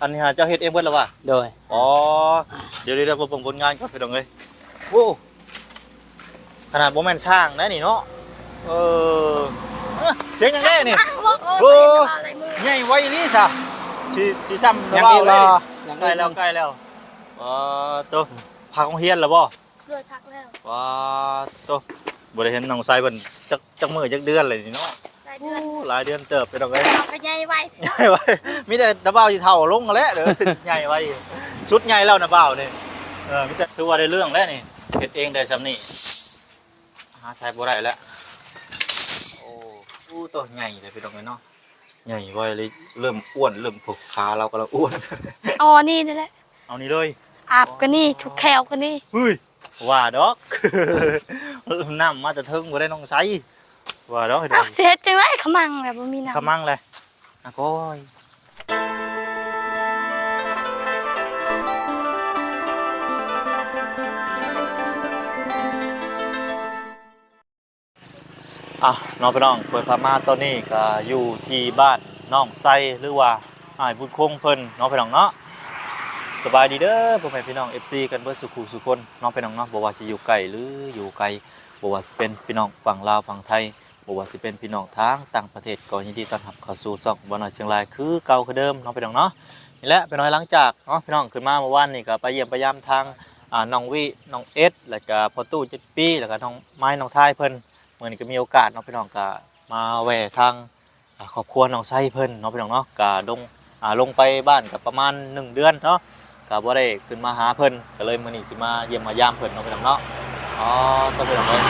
ອັນນີ້ຫາເຈົ້າເຮັດເອງເບິດແລ້ວຫວາ? ໂດຍ. ອໍ ດຽວໆ ດຽວເບິ່ງຜົນງານກ່ອນ ພີ່ນ້ອງເອີຍ. ໂອ້ ຂະໜາດບໍ່ແມ່ນຊ່າງໄດ໋ນີ້ເນາະ. ເອີ ເອີ ສຽງຫຍັງແດ່ນີ້? ໂອ້ ໂອ້ ໃຫຍ່ໄວອີ່ຫຼີຊະ. ຊິ ຊິຊ່ຳ ຍັງອີກບໍ່? ໃກ້ແລ້ວ ໃກ້ແລ້ວ. ອໍ ໂຕ ພັກໂຮງຮຽນແລ້ວບໍ່? ໂດຍ ພັກແລ້ວ. ວ້າໂຕ ບໍ່ໄດ້ເຫັນນ້ອງໄຊເພິ່ນຈັກ ຈັກມື້ຈັກເດືອນແລ້ວນີ້ເນາະ. ຫຼາຍເດືອນ ໂອ້ ຫຼາຍເດືອນເຕີບ ພີ່ນ້ອງເອີຍ. ເຮົາກໍໃຫຍ່ໄວ ໃຫຍ່ໄວ. ມີແຕ່ນ້າບ່າວຊິເຖົ້າລົງຫັ້ນແຫຼະເດີ ໃຫຍ່ໄວ. ສຸດໃຫຍ່ແລ້ວນ້າບ່າວນີ້. ເອີ ມີແຕ່ ຖືວ່າໄດ້ເລື່ອງແລ້ວນີ້ ເຮັດເອງໄດ້ຊ່ຳນີ້ ຫາໃຊ້ບໍ່ໄດ້ແລ້ວ. ໂອ້ ໂອ້ ໂຕໃຫຍ່ເລີຍ ພີ່ນ້ອງເອີຍເນາະ. ໃຫຍ່ໄວເລີຍ ເລີ່ມອ້ວນ ເລີ່ມ ໂອ້ ຂາລາວກຳລັງອ້ວນ. ອໍ ນີ້ ນີ້ແຫຼະ. ເອົານີ້ເລີຍ ອາບກໍນີ້ ທຸກແຄວກໍນີ້. ເຮີ້ຍ ວ່າດອກ ນ້ຳມາແຕ່ເທິງບໍ່ໄດ້ນ້ອງໄຊ. ວ່າດອກ ເອົ້າ ຊິເຮັດຈັ່ງໃດ ຂະມັງແຫຼະ ບໍ່ມີນ້ຳ ຂະມັງແຫຼະ. ອາ ໂອ້ຍ ອ່ະເນາະພີ່ນ້ອງ ເປີດພາບມາຕອນນີ້ກໍຢູ່ທີ່ບ້ານນ້ອງໄຊ ຫຼືວ່າອ້າຍບຸນຄົງເພິ່ນເນາະພີ່ນ້ອງເນາະ. ສະບາຍດີເດີພໍ່ແມ່ພີ່ນ້ອງ ເອັຟຊີ ກັນເບິດສູ່ຄູ່ສູ່ຄົນເນາະພີ່ນ້ອງເນາະ. ບໍ່ວ່າຊິຢູ່ໃກ້ ຫຼື ຢູ່ໄກ ບໍ່ວ່າຊິເປັນພີ່ນ້ອງຝັ່ງລາວຝັ່ງໄທ ບໍ່ວ່າຊິເປັນພີ່ນ້ອງທາງຕ່າງປະເທດ ກໍຍິນດີຕ້ອນຮັບເຂົ້າສູ່ຊ່ອງບ່າວນ້ອຍຊຽງລາຍຄືເກົ່າຄືເດີມເນາະພີ່ນ້ອງເນາະ. ນີ້ແຫຼະ ປ້ານ້ອຍ ຫຼັງຈາກເນາະພີ່ນ້ອງ ຂຶ້ນມາເມື່ອວານນີ້ກໍໄປຢ້ຽມໄປຢາມທາງ ອ່າ ນ້ອງວິ ນ້ອງເອັດ ແລ້ວກະພໍ່ຕູ້ ເຈັດປີ ແລ້ວກະນ້ອງໄມ້ ນ້ອງທາຍເພິ່ນ. ມື້ນີ້ກໍມີໂອກາດເນາະພີ່ນ້ອງ ກະມາແວ່ທາງ ອ່າ ຄອບຄົວນ້ອງໄຊເພິ່ນເນາະພີ່ນ້ອງເນາະ. ກະລົງ ອ່າ ລົງໄປບ້ານກໍປະມານໜຶ່ງເດືອນເນາະ ກະບໍ່ໄດ້ຂຶ້ນມາຫາເພິ່ນ ກໍເລີຍມື້ນີ້ຊິມາຢ້ຽມມາຢາມເພິ່ນເນາະພີ່ນ້ອງເນາະ. ອໍ ໂຕ ພີ່ນ້ອງເອີຍ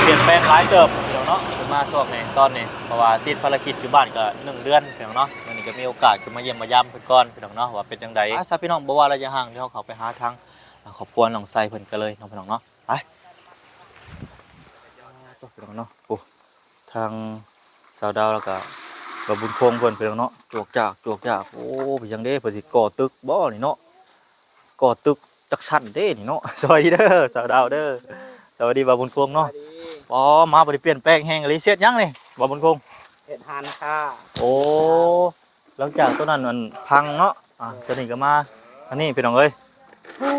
ປ່ຽນແປງຫຼາຍເຕີບພີ່ນ້ອງເນາະ ຂຶ້ນມາຊ່ວງນີ້ຕອນນີ້ ເພາະວ່າຕິດພາລະກິດຢູ່ບ້ານກໍໜຶ່ງເດືອນພີ່ນ້ອງເນາະ. ມື້ນີ້ກໍມີໂອກາດຂຶ້ນມາຢ້ຽມມາຢາມເພິ່ນກ່ອນພີ່ນ້ອງເນາະ ວ່າເປັນຈັ່ງໃດ. ອາ ຊະພີ່ນ້ອງ ບໍ່ວ່າໄລຍະຫ່າງ ດຽວເຮົາເຂົ້າໄປຫາທາງ ອ່າ ຄອບຄົວນ້ອງໄຊເພິ່ນກັນເລີຍເນາະພີ່ນ້ອງເນາະ. ໄປ ໂຕ ພີ່ນ້ອງເນາະ. ໂອ້ ທາງສາວດາວ ແລ້ວກະບ່າວບຸນຄົງເພິ່ນພີ່ນ້ອງເນາະ ຈວກຈາກ ຈວກຈາກ. ໂອ້ ເປັນຫຍັງເດ້ ເພິ່ນຊິກໍ່ຕຶກບໍ່ນີ້ເນາະ ກໍ່ຕຶກຈັກຊັ້ນເດ້ນີ້ເນາະ. ສະບາຍດີເດີສາວດາວເດີ. ສະບາຍດີບ່າວບຸນຄົງເນາະ. ສະບາຍດີ. ອໍ ມາບັດນີ້ປ່ຽນແປງແຮງອີ່ຫຼີ ເຮັດຫຍັງນີ້ບ່າວບຸນຄົງ? ເຮັດຮ້ານຄ້າ. ໂອ້ ຫຼັງຈາກໂຕນັ້ນມັນພັງເນາະ ອ່າ ໂຕນີ້ກໍມາ ອັນນີ້ພີ່ນ້ອງເອີຍ. ໂອ້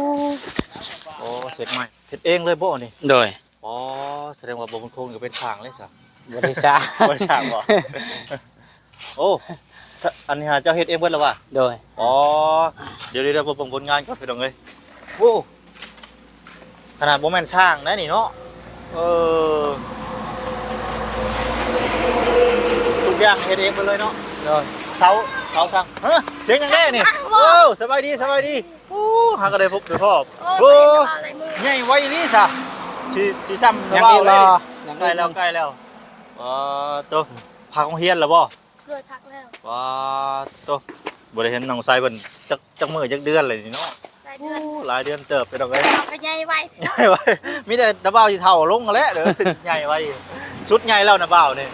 ໂອ້ ເຮັດໃໝ່ ເຮັດເອງເລີຍບໍ່ນີ້? ໂດຍ. ອໍ ສະແດງວ່າບ່າວບຸນຄົງນີ້ກໍເປັນຊ່າງເລີຍຊະ. ບໍ່ໄດ້ຊ່າງ ບໍ່ໄດ້ຊ່າງບໍ່? ໂອ້ ອັນນີ້ຫາເຈົ້າເຮັດເອງເບິດແລ້ວຫວາ? ໂດຍ. ອໍ ດຽວໆ ດຽວເບິ່ງຜົນງານກ່ອນພີ່ນ້ອງເອີຍ. ໂອ້ ຂະໜາດບໍ່ແມ່ນຊ່າງໄດ໋ນີ້ເນາະ. ເອີ ທຸກຢ່າງເຮັດເອງເບິດເລີຍເນາະ. ໂດຍ. ເສົາ ເສົາຊ່າງ ຮະ ສຽງຫຍັງແດ່ນີ້? ໂອ້ ສະບາຍດີ ສະບາຍດີ. ໂອ້ ຫາກໍໄດ້ພົບໄດ້ພໍ້. ໂອ້ ໂອ້ ໃຫຍ່ໄວອີ່ຫຼີຊະ. ຊິ ຊິຊ່ຳ ຍັງອີກບໍ່? ໃກ້ແລ້ວ ໃກ້ແລ້ວ. ອໍ ໂຕ ພັກໂຮງຮຽນແລ້ວບໍ່? ໂດຍ ພັກແລ້ວ. ວ້າໂຕ ບໍ່ໄດ້ເຫັນນ້ອງໄຊເພິ່ນຈັກ ຈັກມື້ຈັກເດືອນແລ້ວນີ້ເນາະ. ຫຼາຍເດືອນ ໂອ້ ຫຼາຍເດືອນເຕີບ ພີ່ນ້ອງເອີຍ. ເຮົາກໍໃຫຍ່ໄວ ໃຫຍ່ໄວ. ມີແຕ່ນ້າບ່າວຊິເຖົ້າລົງຫັ້ນແຫຼະເດີ ໃຫຍ່ໄວ. ສຸດໃຫຍ່ແລ້ວນ້າບ່າວນີ້.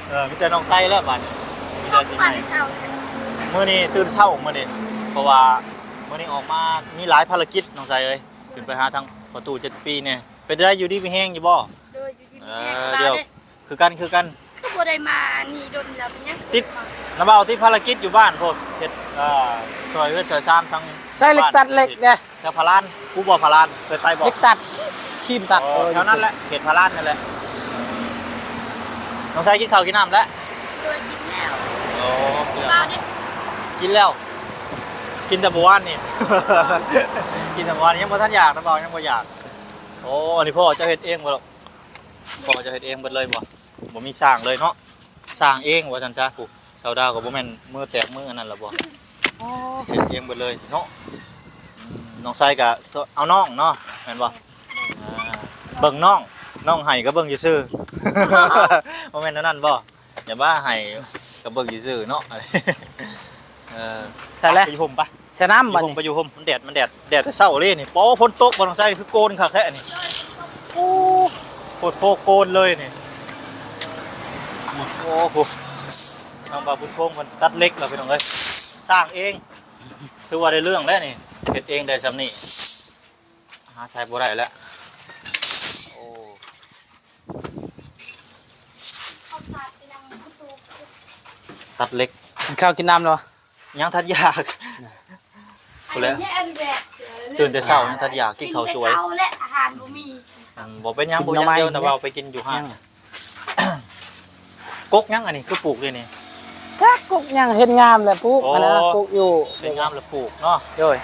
ເອີ ມີແຕ່ນ້ອງໄຊແລ້ວບາດນີ້. ມື້ນີ້ຕື່ນເຊົ້າມື້ນີ້ ເພາະວ່າມື້ນີ້ອອກມາມີຫຼາຍພາລະກິດນ້ອງໄຊເອີຍ. ຂຶ້ນໄປຫາທາງພໍ່ຕູ້ ເຈັດປີແດ່. ເປັນໃດ ຢູ່ດີມີແຮງຢູ່ບໍ່? ໂດຍ ຢູ່ດີມີແຮງ. ເອີ ດຽວ ຄືກັນ ຄືກັນ. ຄືບໍ່ໄດ້ມານີ້ດົນແລ້ວ ເປັນຫຍັງ? ຕິດ ນ້າບ່າວຕິດພາລະກິດຢູ່ບ້ານພຸ້ນ ເຮັດ ເອີ ຊ່ອຍເຮືອນຊ່ອຍຊານທາງ ໃຊ້ເຫຼັກຕັດເຫຼັກເດ້. ແຖວພະລານ ຮູ້ບໍ່ພະລານ ເຄີຍໄປບໍ່? ເຫຼັກຕັດ ຄຣີມຕັດ. ເອີ ເອີ ແຖວນັ້ນແຫຼະ ເຂດພະລານນັ້ນແຫຼະ. ນ້ອງໄຊກິນເຂົ້າກິນນ້ຳແລ້ວ? ໂດຍ ກິນແລ້ວ. ໂອ້ ກິນແລ້ວ ກິນແລ້ວ ກິນແຕ່ມື້ວານນີ້ ກິນແຕ່ມື້ວານນີ້ ຍັງບໍ່ທັນຢາກ ນ້າບ່າວຍັງບໍ່ຢາກ. ໂອ້ ອັນນີ້ພໍ່ເຈົ້າເຮັດເອງບໍ່? ພໍ່ເຈົ້າເຮັດເອງເບິດເລີຍບໍ່? ບໍ່ມີຊ່າງເລີຍເນາະ. ສ້າງເອງວ່າຊັ້ນຊະ. ຜູ້ສາວດາວກໍບໍ່ແມ່ນມືແຕກມືອັນນັ້ນລະບໍ່? ອໍ ເຮັດເອງເບິດເລີຍເນາະ. ອືມ ນ້ອງໄຊກໍເອົານ້ອງເນາະ ແມ່ນບໍ່? ອ່າ ເບິ່ງນ້ອງ ນ້ອງໄຫ້ກໍເບິ່ງຊື່ໆ ບໍ່ແມ່ນແນວນັ້ນບໍ່? ຢ່າວ່າໄຫ້ກໍເບິ່ງຊື່ໆເນາະ. ເອີ ໃສ່ແລ້ວ ໄປຢູ່ຮົ່ມປະ. ໃສ່ນ້ຳ ຢູ່ຮົ່ມ ບັດນີ້ ໄປຢູ່ຮົ່ມ ມັນແດດ ມັນແດດ ແດດແຕ່ເຊົ້າເລີຍນີ້. ໂອ້ ຝົນຕົກບໍ່ ນ້ອງໄຊ ຄືໂກນຄັກແທ້ນີ້. ໂອ້ ໂຄດໂຄດໂກນເລີຍນີ້. ໂອ້ໂຫ ທາງບ່າວບຸນຄົງເພິ່ນຕັດເຫຼັກແລ້ວ ພີ່ນ້ອງເອີຍ ສ້າງເອງ. ຖືວ່າໄດ້ເລື່ອງແລ້ວນີ້ ເຮັດເອງໄດ້ຊ່ຳນີ້ ຫາໃຊ້ບໍ່ໄດ້ແລ້ວ. ໂອ້ ຕັດເຫຼັກ. ກິນເຂົ້າກິນນ້ຳແລ້ວ? ຍັງທັນຢາກ ພຸ້ນແຫຼະ ຕື່ນແຕ່ເຊົ້າຍັງທັນຢາກກິນເຂົ້າສວຍ ແລະອາຫານບໍ່ມີ. ອືມ ບໍ່ເປັນຫຍັງ ກິນ ບໍ່ ຫຍັງດຽວ ແຕ່ວ່າໄປກິນຢູ່ຮ້ານ. ກົກຫຍັງອັນນີ້ ຄືປູກຢູ່ນີ້? ຈັກກົກຫຍັງ ເຮັດງາມແຫຼະປູກ. ອໍ ຫັ້ນນະ ປົກຢູ່ ເຮັດງາມແລ້ວປູກເນາະ. ໂດຍ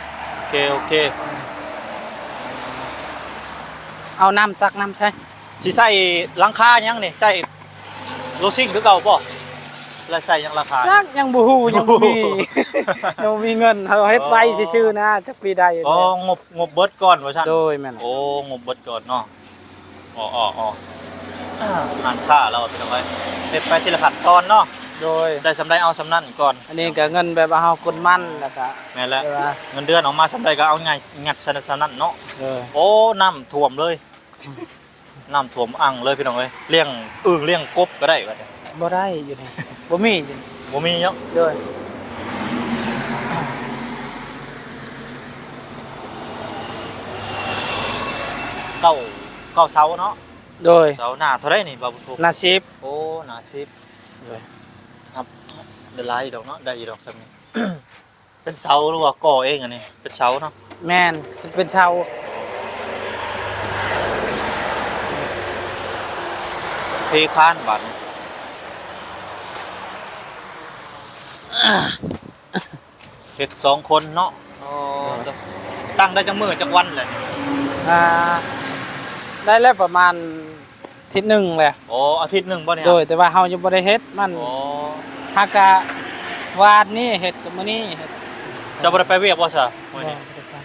ໂອເຄ ໂອເຄ. ເອົານ້ຳ ຕັກນ້ຳໃສ່. ຊິໃສ່ຫຼັງຄາຫຍັງນີ້? ໃສ່ໂລຊິງຄືເກົ່າບໍ່? ແລ້ວໃສ່ຫຍັງຫຼັງຄາ? ຈັກ ຍັງບໍ່ຮູ້ ຍັງບໍ່ມີ ຍັງບໍ່ມີເງິນ. ເຮົາເຮັດໄວ້ຊື່ໆນະ ຈັກປີໃດ. ອໍ ງົບ ງົບເບິດກ່ອນວ່າຊັ້ນ. ໂດຍ ແມ່ນ. ໂອ້ ງົບເບິດກ່ອນເນາະ. ອໍ ອໍ ອໍ ຮ້ານຄ້າລາວ ພີ່ນ້ອງເອີຍ ເຮັດໄປທີລະຂັ້ນຕອນເນາະ. ໂດຍ ໄດ້ສ່ຳໃດເອົາສ່ຳນັ້ນກ່ອນ. ອັນນີ້ກໍເງິນແບບວ່າເຮົາກົນໝັ້ນ ແລ້ວກໍ ແມ່ນແຫຼະ ແບບວ່າເງິນເດືອນອອກມາສ່ຳໃດກໍເອົາງ່າຍ ຍັດໃສ່ສ່ຳນັ້ນເນາະ. ເອີ ໂອ້ ນ້ຳຖ້ວມເລີຍ ນ້ຳຖ້ວມອັ່ງເລີຍ ພີ່ນ້ອງເອີຍ. ລ້ຽງອຶ່ງລ້ຽງກົບກໍໄດ້ບັດນີ້. ບໍ່ໄດ້ຢູ່ນີ້ ບໍ່ມີຢູ່ນີ້ ບໍ່ມີເນາະ. ໂດຍ ເກົ້າ ເກົ້າເສົາເນາະ. ໂດຍ ເສົາໜ້າເທົ່າໃດນີ້ ບ່າວບຸນພົງ? ໜ້າສິບ. ໂອ້ ໜ້າສິບ. ໂດຍ ນັບ ໄດ້ຫຼາຍຢູ່ດອກເນາະ ໄດ້ຢູ່ດອກສ່ຳນີ້. ເປັນເສົາ ຫຼືວ່າກໍ່ເອງອັນນີ້? ເປັນເສົາເນາະ. ແມ່ນ ຊິເປັນເສົາ. ເທຄານບາດນີ້ ເຮັດສອງຄົນເນາະ. ອໍ ໂດຍ ຕັ້ງໄດ້ຈັກມື້ຈັກວັນແລ້ວນີ້? ອ່າ ໄດ້ແລ້ວປະມານ ທິດໜຶ່ງແຫຼະ. ອໍ ອາທິດໜຶ່ງບໍ່ນີ້? ໂດຍ ແຕ່ວ່າເຮົາຍັງບໍ່ໄດ້ເຮັດມັນ. ອໍ ຫາກະວານນີ້ເຮັດ ກັບມື້ນີ້ເຮັດ. ເຈົ້າບໍ່ໄດ້ໄປວຽກບໍ່ຊະມື້ນີ້? ບໍ່ໄດ້ໄປ.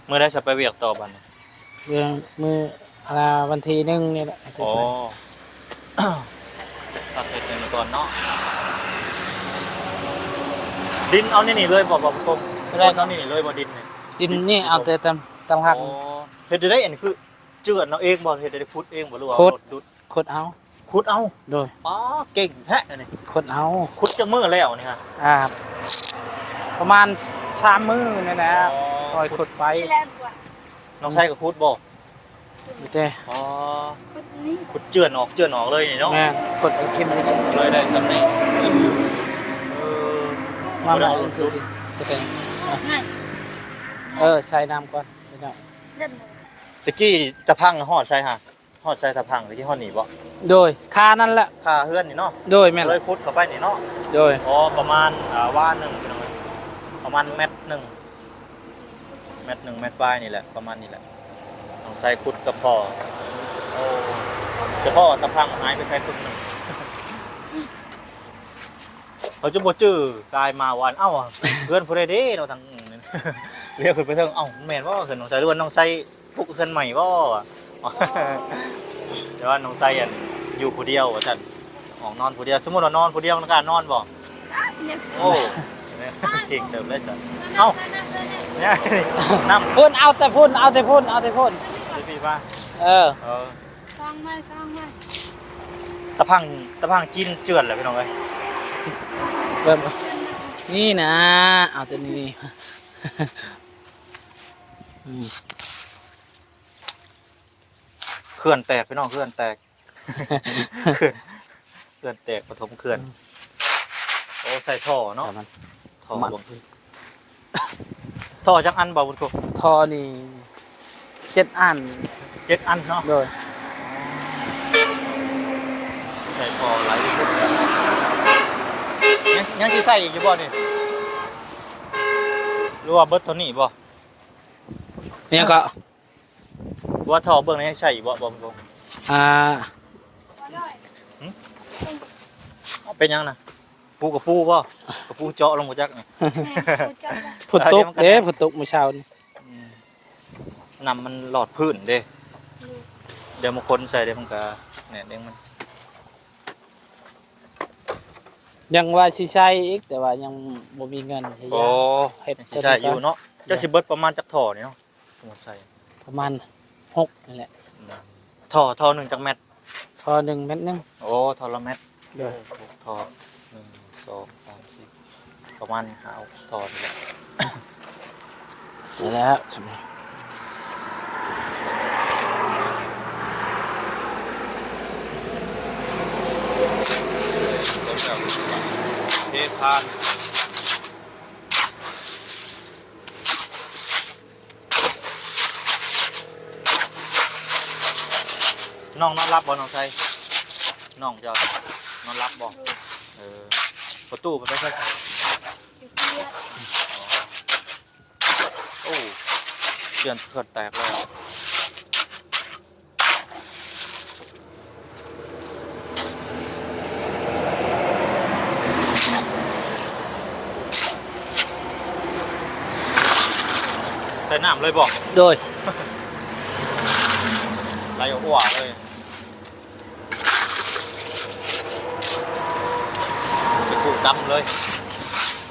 ມື້ໃດຊະໄປວຽກຕໍ່ບັດນີ້? ເລື່ອງມື້ ອ່າ ວັນທີໜຶ່ງນີ້ແຫຼະ. ອໍ ພັກເຮັດອັນນີ້ກ່ອນເນາະ. ດິນເອົາໃນນີ້ເລີຍບໍ່ ບ່າວບຸນພົງ? ເອົາໃນນີ້ເລີຍບໍ່ ດິນນີ້? ດິນນີ້ເອົາແຕ່ຕາມ ຕາມຫາກ. ອໍ ເຮັດໄດ້ ອັນນີ້ຄື ເຈື່ອນເອົາເອງບໍ່? ເຮັດໄດ້ ຂຸດເອງບໍ່ ຫຼືວ່າ ຂຸດ ລົດດຸດ? ຂຸດເອົາ. ຂຸດເອົາ. ໂດຍ. ປ້າ ເກັ່ງແທ້ອັນນີ້ ຂຸດເອົາ. ຂຸດຈັກມື້ແລ້ວນີ້ຮະ? ອ່າ ປະມານສາມມື້ນີ້ແຫຼະ. ອໍ ຄ່ອຍຂຸດໄປ. ນ້ອງໄຊກໍຂຸດບໍ່? ຂຸດແຕ່. ອໍ ຂຸດນີ້ ຂຸດເຈື່ອນອອກ ເຈື່ອນອອກເລີຍນີ້ເນາະ. ແມ່ນ ຂຸດເອົາກິນເລີຍ ເລີຍໄດ້ສ່ຳນີ້. ເອີ ມາ ມາ ເອີ ໃສ່ນ້ຳກ່ອນ. ຕະກີ້ຕາພັງຮອດໃສຫະ? ຮອດໃສຕາພັງ ຕະກີ້ຮອດນີ້ບໍ່? ໂດຍ ຄານັ້ນແຫຼະ ຄາເຮືອນນີ້ເນາະ. ໂດຍ ແມ່ນ ເລີຍຂຸດເຂົ້າໄປນີ້ເນາະ. ໂດຍ. ອໍ ປະມານ ອ່າ ວາໜຶ່ງ ພີ່ນ້ອງເອີຍ ປະມານແມັດໜຶ່ງ ແມັດໜຶ່ງ ແມັດປາຍນີ້ແຫຼະ ປະມານນີ້ແຫຼະ. ຕ້ອງໃຊ້ຂຸດກັບພໍ່. ໂອ້ ແຕ່ພໍ່ຕາພັງຫາຍໄປໃສປຶ້ມໜຶ່ງ. ເຂົາຈະບໍ່ຈື່ ກາຍມາວ່າ ເອົ້າ ເຮືອນຜູ້ໃດເດ້ເນາະ ທາງ ລຽວຂຶ້ນໄປເທິງ. ເອົ້າ ແມ່ນບໍ່ ເຮືອນນ້ອງໄຊ ຫຼືວ່ານ້ອງໄຊປຸກເຮືອນໃໝ່ບໍ່? ແຕ່ວ່ານ້ອງໄຊ ອັນ ຢູ່ຜູ້ດຽວວ່າຊັ້ນ ອອກນອນຜູ້ດຽວ. ສົມມຸດວ່ານອນຜູ້ດຽວ ມັນກ້ານອນບໍ່? ໂອ້ ເກັ່ງເຕີບເລີຍຊັ້ນ. ເອົ້າ ນ້ຳ ພຸ້ນ ເອົາແຕ່ພຸ້ນ ເອົາແຕ່ພຸ້ນ ເອົາແຕ່ພຸ້ນ ເອີ ເອີ ສ້າງໃໝ່ ສ້າງໃໝ່. ຕາພັງ ຕາພັງຈີນເຈື່ອນແຫຼະ ພີ່ນ້ອງເອີຍ. ເບິ່ງ ນີ້ນະ ເອົາແຕ່ນີ້ ອືມ ເຂື່ອນແຕກ ພີ່ນ້ອງ ເຂື່ອນແຕກ ເຂື່ອນ ເຂື່ອນແຕກ ປະຖົມເຂື່ອນ. ອືມ ໂອ້ ໃສ່ທໍ່ເນາະ ທໍ່ ມັນ ບາງທີ ທໍ່ຈັກອັນ ບ່າວບຸນຄົງ? ທໍ່ນີ້ເຈັດອັນ ເຈັດອັນເນາະ. ໂດຍ. ໃສ່ທໍ່ຫຼາຍທີ່ສຸດ ຍັງ ຍັງຊິໃສ່ອີກຢູ່ບໍ່ນີ້ ຫຼືວ່າເບິດເທົ່ານີ້ບໍ່? ຫຍັງກໍ ວ່າທໍ່ເບື້ອງໃນໃສ່ບໍ່ ບໍ່ ບໍ່ ອ່າ ຫຶ? ເປັນຫຍັງນະ? ປູກະປູບໍ່? ກະປູເຈາະລົງບໍ່ຈັກນີ້. ແມ່ນ ປູເຈາະ. ຝົນຕົກເດ້ ຝົນຕົກມື້ເຊົ້ານີ້. ອືມ ນ້ຳມັນຫຼອດພື້ນເດ້. ອືມ ດຽວມາຄົນໃສ່ເດ້ ມັນກະແໜ້ນເອງມັນ. ຍັງວ່າຊິໃສ່ອີກ ແຕ່ວ່າຍັງບໍ່ມີເງິນ. ໂອ້ ເຮັດ ຍັງຊິໃສ່ຢູ່ເນາະ. ເຈົ້າຊິເບິດປະມານຈັກທໍ່ນີ້ເນາະ? ປະມານຫົກນີ້ແຫຼະ. ອືມ ທໍ່ ທໍ່ໜຶ່ງຈັກແມັດ? ທໍ່ໜຶ່ງແມັດໜຶ່ງ. ໂອ້ ທໍ່ລະແມັດ. ໂດຍ. ຫົກທໍ່ ໜຶ່ງ ສອງ ສາມ ສີ່ ປະມານຫ້າຫົກທໍ່ນີ້ແຫຼະ. ໄດ້ແລ້ວ. ເທທານ. ນ້ອງນອນຫຼັບບໍ່ ນ້ອງໄຊ? ນ້ອງເຈົ້ານອນຫຼັບບໍ່? ເອີ ປະຕູໄປໃສ? ໂອ້ ເຂື່ອນ ເຂື່ອນແຕກແລ້ວ. ໃສ່ນ້ຳເລີຍບໍ່? ໂດຍ ໄຫຼອົວເລີຍ. ເປັນຜູ້ດຳເລີຍ